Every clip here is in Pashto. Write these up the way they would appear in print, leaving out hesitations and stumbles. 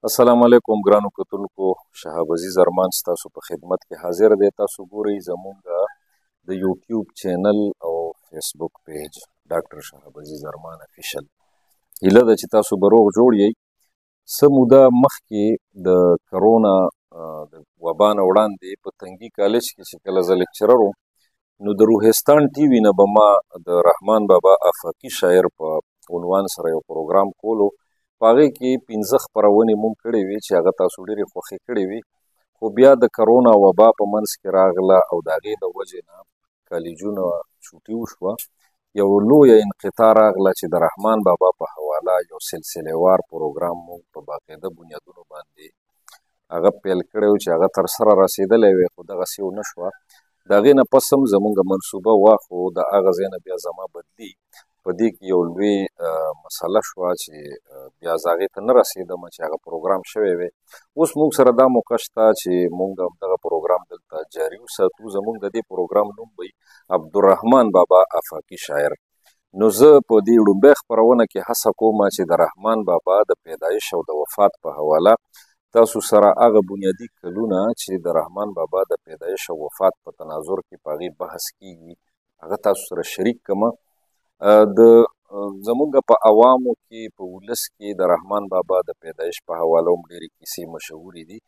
السلام علیکم ګرانو کتونکو، شهاب عزیز ارمان ستاسو په خدمت کې حاضر دی. تاسو ګورئ زمونږ د یوټیوب چینل او فیسبوک پیج ډاکټر شهاب عزیز ارمان افیشل. هیله ده چې تاسو به روغ جوړ یئ. څه موده مخکې د کرونا د وبا نه وړاندې په تنګي کالج کې چې کله زه لیکچرر وم، نو د روهستان ټي وي نه به ما د رحمان بابا افاقي شاعر په عنوان سره یو پروګرام کولو. په هغې کې 5 خپرونې مونږ کړې وې چې هغه تاسو ډېرې خوښې کړې وې، خو بیا د کرونا وبا په منځ کې راغله او د هغې د وجې نه کالجونه چوټي وشوه. یو لویه انقطاع راغله چې د رحمان بابا په حواله یو سلسله وار پروګرام مونږ په باقاعده بنیادونو باندې هغه پیل کړی و چې هغه تر سره رسېدلی وی، خو دغسې ونه شوه. د هغې نه پس هم زمونږ منصوبه وه، خو د هغه ځای نه بیا زما بدلي په دې کې یو لوی مسله شوه چې بیا زه هغې ته نه رسېدم چې هغه پروګرام شوی وی. اوس موږ سره دا موقع شته چې موږ همدغه پروګرام دلته جاري وساتو. زموږ د دې پروګرام نوم به عبدالرحمن بابا افاقي شاعر. نو زه په دې ړومبۍ خپرونه کې هڅه کوم چې د رحمان بابا د پیدایش او د وفات په حواله تاسو سره هغه بنیادي کلونه چې د رحمان بابا د پیدایش او وفات په تناظر کې په هغې بحث کیږي هغه تاسو سره شریک کړم. د زمونږ په عوامو کې په ولس کې د رحمان بابا د پیدایش په حواله هم ډېرې کیسې مشهورې دي.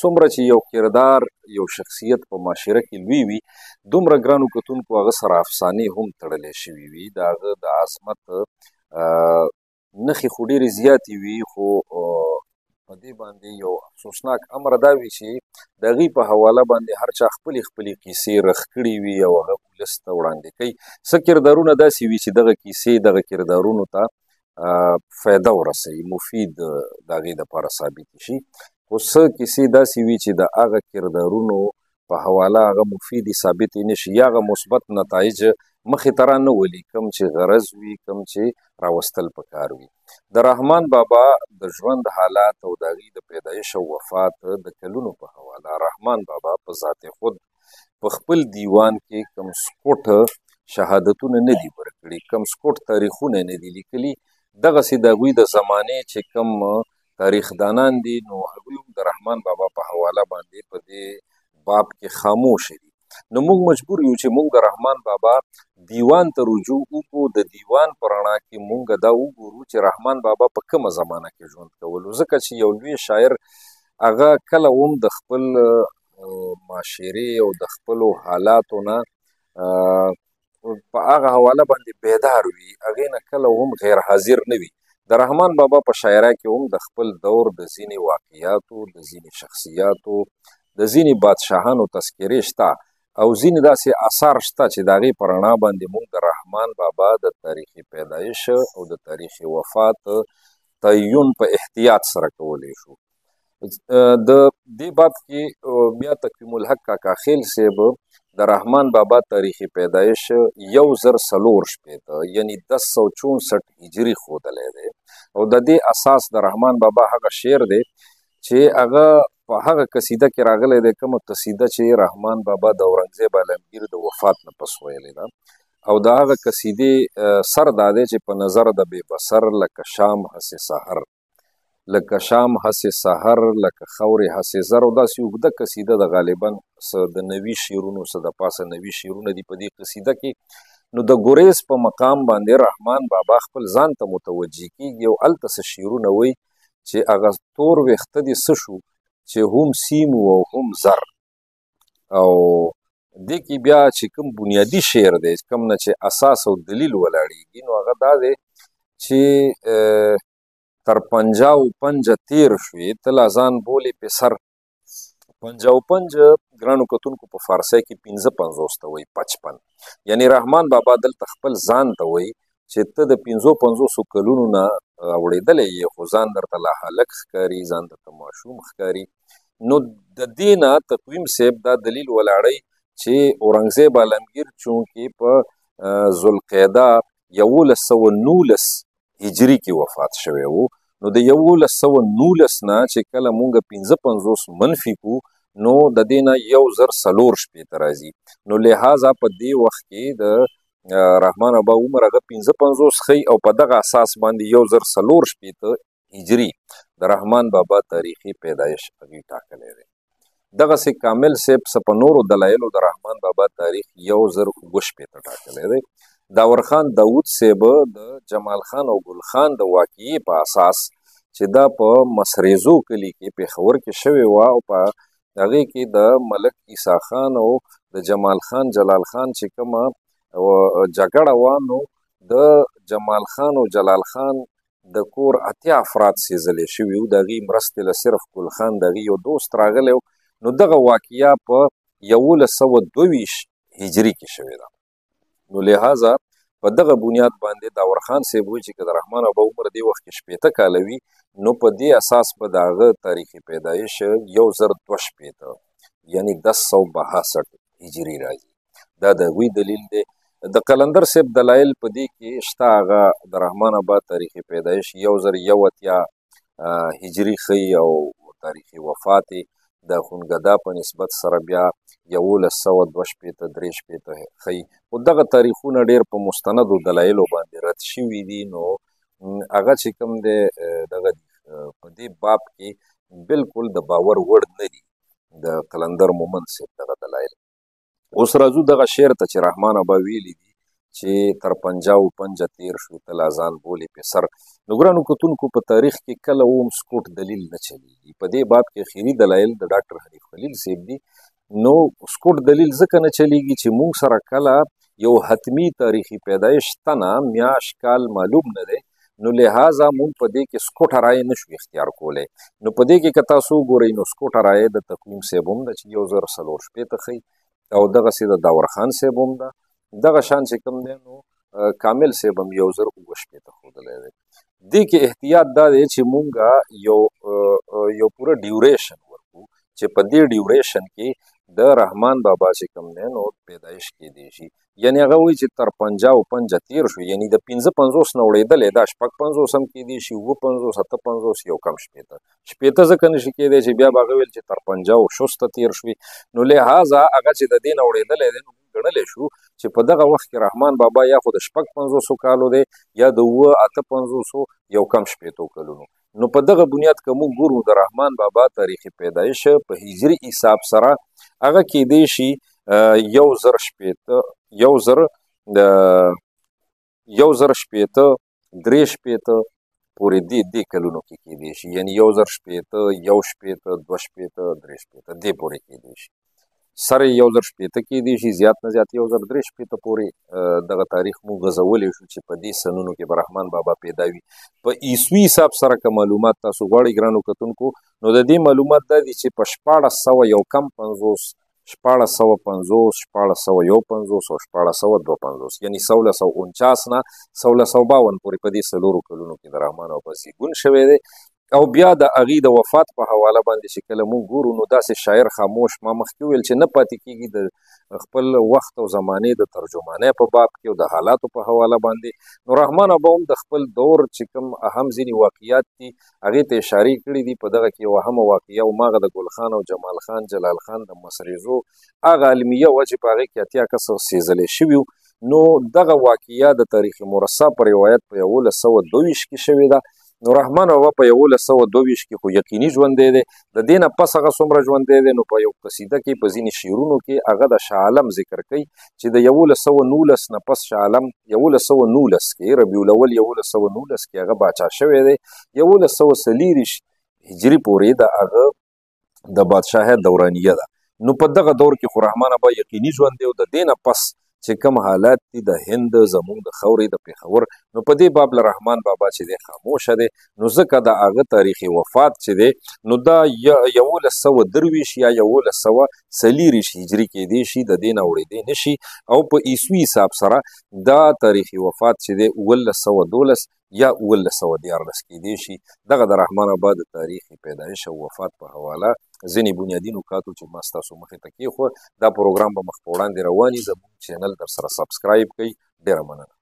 څومره چې یو کردار یو شخصیت په معاشره کې لوی وي، دومره ګرانو کتونکو هغه سره افسانې هم تړلی شوي وي. د هغه د عظمت نښې خو ډېرې زیاتې وي، خو په دې باندې یو افسوسناک امر دا وي چې د هغې په حواله باندې هر چا خپلې خپلې کیسې رخ کړې وي او هغه ولس ته وړاندې کوي. څه کردارونه داسې وي چې دغه کیسې دغه کردارونو ته فایده ورسوي، مفید د هغې دپاره ثابتې شي، خو څه کیسې داسې وي چې د هغه کردارونو په حواله هغه مفیدې ثابتې نه شي یا هغه مثبت نتایج مخې ته را نه ولي کوم چې غرض وي، کوم چې راوستل پکار وي. د رحمان بابا د ژوند حالات او د هغې د پیدایش او وفات د کلونو په حواله رحمان بابا په ذات خود په خپل دیوان کې کم سکوټ شهادتونه نه دي ورکړي، کم سکوټ تاریخونه نه دي لیکلي. دغسې د هغوی د زمانې چې کم تاریخدانان دي، نو هغوی هم د رحمان بابا په حواله باندې په دې باب کې خاموش دي. نو موږ مجبور یو چې موږ د رحمان بابا دیوان ته رجوع وکړو. د دیوان په رڼا کې موږ دا وګورو چې رحمان بابا په کومه زمانه کې ژوند کولو، ځکه چې یو لوی شاعر هغه کله هم د خپل معاشرې او د خپلو حالاتو نه په هغه حواله باندې بیدار وي، هغې نه کله هم غیر حاضر نه وي. د رحمان بابا په شاعره کې هم د خپل دور د ځینې واقعاتو، د ځینې شخصیاتو، د ځینې بادشاهانو تذکرې شته او ځینې داسې آثار شته چې د هغې په رڼا باندې موږ د رحمان بابا د تاریخي پیدایش او د تاریخي وفات تعین په احتیاط سره کولی شو. د دې باب کې بیا تقویم الحق کاکا خیل صاحب د رحمان بابا تاریخي پیدایش 1064 یعنی 1064 هجري ښودلی دی. او د دې اساس د رحمان بابا هغه شعر دی چې هغه په هغه قصیده کې راغلی دی، کومه قصیده چې رحمان بابا د اورنګزیب عالمګیر د وفات نه پس ویلې ده. او د هغه قصیدې سر دا دی چې په نظر د بې بصر لکه شام هسې سحر، لکه شام هسې سحر، لکه خاورې هسې زر. او داسې اوږده قصیده ده، غالباً څه د 90 شعرونو څه د پاسه 90 شعرونه دي په دې قصیده کې. نو د ګریز په مقام باندې رحمان بابا خپل ځان ته متوجه کیږي او هلته څه شعرونه وایي چې هغه تور ویښته دې څه شو چې هم سیم او هم زر. او دې کې بیا چې کوم بنیادي شعر دی، کوم نه چې اساس او دلیل ولاړېږي، نو هغه دا دی چې تر 55 تیر شوې ته لا ځان بولې په سر. 55 ګرانو کتونکو په فارسۍ کې 55 ته وایي، 55. یعنی رحمان بابا دلته خپل ځان ته وایي چې ته د 55 کلونو نه اوړېدلی یې، خو ځان درته لا هلک ښکاري، ځان درته ماشوم ښکاري. نو د دې نه تقویم صاحب دا دلیل ولاړی چې اورنګزیب عالمګیر چونکې په ذوالقعده 1119 هجري کې وفات شوی و، نو د 1119 نه چې کله مونږ 55 منفي کو، نو د دې نه 1064 راځي. نو لهذا په دې وخت کې د رحمان بابا عمر هغه 55 ښیي او په دغه اساس باندې 1064 هجري د رحمان بابا تاریخي پیدایش هغوی ټاکلی دی. دغسې کامل صاحب څه په نورو دلایلو د رحمان بابا تاریخ 1067 ټاکلی دی. داور خان داود صاحب د جمال خان او ګل خان د واقعې په اساس چې دا په مسریزو کلي کې پېښور کې شوې وه او په هغې کې د ملک عیسی خان او د جمال خان جلال خان چې کومه جګړه وه، نو د جمال خان او جلال خان د کور 80 افراد سېځلی شوي وو. د هغې مرستې له صرف ګل خان د هغې یو دوست راغلی و. نو دغه واقعه په 1122 هجري کې شوې ده. نو لہذا په دغه بنیاد باندې داور خان صاحب وایي چې که د رحمان بابا عمر دې وخت کې 60 کاله وي، نو په دې اساس به د هغه تاریخي پیدایش 1062 یعنی 1062 هجري راځي. دا د هغوی دلیل دی. د قلندر صاحب دلایل په دې کې شته، هغه د رحمان بابا تاریخي پیدایش 1081 هجري ښیي او تاریخي وفات یې د خونګدا په نسبت سره بیا 1162 63 ښیي. خو دغه تاریخونه ډېر په مستندو دلایلو باندې رد شوي دي. نو هغه چې کوم دی دغه په دې باب کې بالکل د باور وړ نه دي د قلندر مومند صاحب دغه دلایل. اوس راځو دغه شعر ته چې رحمان بابا ویلي دي چې تر 55 تیر شو ته لا ځان بولې په سر. نو ګرانو کتونکو، په تاریخ کې کله هم سکوټ دلیل نه چلیږي. په دې باب کې اخري دلایل د ډاکټر حنیف خلیل صاحب دي. نو سکوټ دلیل ځکه نه چلیږي چې مونږ سره کله یو حتمی تاریخي پیدایش تنه میاش کال معلوم نه دی، نو لہذا مونږ په دې کې سکوټه رایه نشو اختیار کولی. نو په دې کې که تاسو وګورئ نو سکوټه رایه د تقویم صاحب هم ده چې 1064 ښیي او دغسې د داور خان صاحب هم ده. دغه شان چې کوم دی نو کامل صاحب هم 1067 ښودلی دی. دې کې احتیاط دا دی چې مونږ یو پوره duration ورکو چې په دې duration کې د رحمان بابا چې کوم دی نو پیدایش کېدی شي. یعنی هغه وایي چې تر 55 تیر شو، یعنی د 55 نه وړېدلی دا 56 هم کېدی شي، 57 58 یو کم 60 ځکه نه شي کېدی چې بیا به هغه ویل چې تر 56 تیر شوي. نو لهذا هغه چې د دې نه وړېدلی دی نو موږ ګڼلی شو چې په دغه وخت کې رحمان بابا یا خو د 56 کالو دی یا د 58 یو کم 60 کلونو. نو په دغه بنیاد که موږ ګورو د رحمان بابا تاریخي پیدایش په هجري حساب سره هغه کېدی شي 1060 1060 63 پورې دې کلونو کې کېدی شي، یعنی 1060 61 62 63 دې پورې کېدی شي. سره 1060 کېدی شي، زیات نه زیات 1063 پورې دغه تاریخ موږ غځولی شو چې په دې سنونو کې به رحمان بابا پیدا وي. په عیسوي حساب سره که معلومات تاسو غواړئ ګرانو کتونکو، نو د دې معلومات دا دي چې په 1650 1650 1651 او 1652 یعنی 1649 نه 1652 پورې په دې څلورو کلونو کې د رحمان بابا زیږون شوی دی. او بیا د هغې د وفات په حواله باندې چې کله موږ ګورو نو داسې شاعر خاموش ما مخکې وویل چې نه پاتې کېږي د خپل وخت او زمانې د ترجمانۍ په باب کې او د حالاتو په حواله باندې. نو رحمان بابا هم د خپل دور چې کوم اهم ځینې واقعیات دي هغې ته اشارې کړې دي. په دغه کې یو اهمه واقعه او ماغه د ګل خان او جمال خان جلال خان د مسریزو هغه المیه وه چې په هغې کې 80 کسه سېځلی شوي وو. نو دغه واقعه د تاریخ مرصع په روایت په 1122 کې شوې ده. نو رحمان بابا په 1122 کې خو یقیني ژوندی دی. د دې نه پس هغه څومره ژوندی دی نو په یو قصیده کې په ځینې شعرونو کې هغه د شاه عالم ذکر کوي چې د 1119 نه پس شاه عالم 1119 کې ربیع الاول 1119 کې هغه باچا شوی دی. 1124 هجري پورې د هغه د بادشاهۍ دورانیه ده. نو په دغه دور کې خو رحمان بابا یقیني ژوند دی او د دې نه پس چې کوم حالات دي د هند زموږ د خاورې د پېښور، نو په دې باب له رحمان بابا چې دی خاموشه دی. نو ځکه د هغه تاریخي وفات چې دی نو دا 1123 یا 1124 هجري کېدی شي، د دې نه اوړېدی نه شي. او په عیسوي حساب سره دا تاریخي وفات چې دی 1112 یا 1113 کېدی شي. دغه د رحمان بابا د تاریخي پیدایش او وفات په حواله ځینې بنیادي نکاتو چې ما ستاسو مخې ته کېښود. دا پروګرام به مخ په وړاندې روان وي. زموږ چینل در سره subscribe کړئ. ډېره مننه.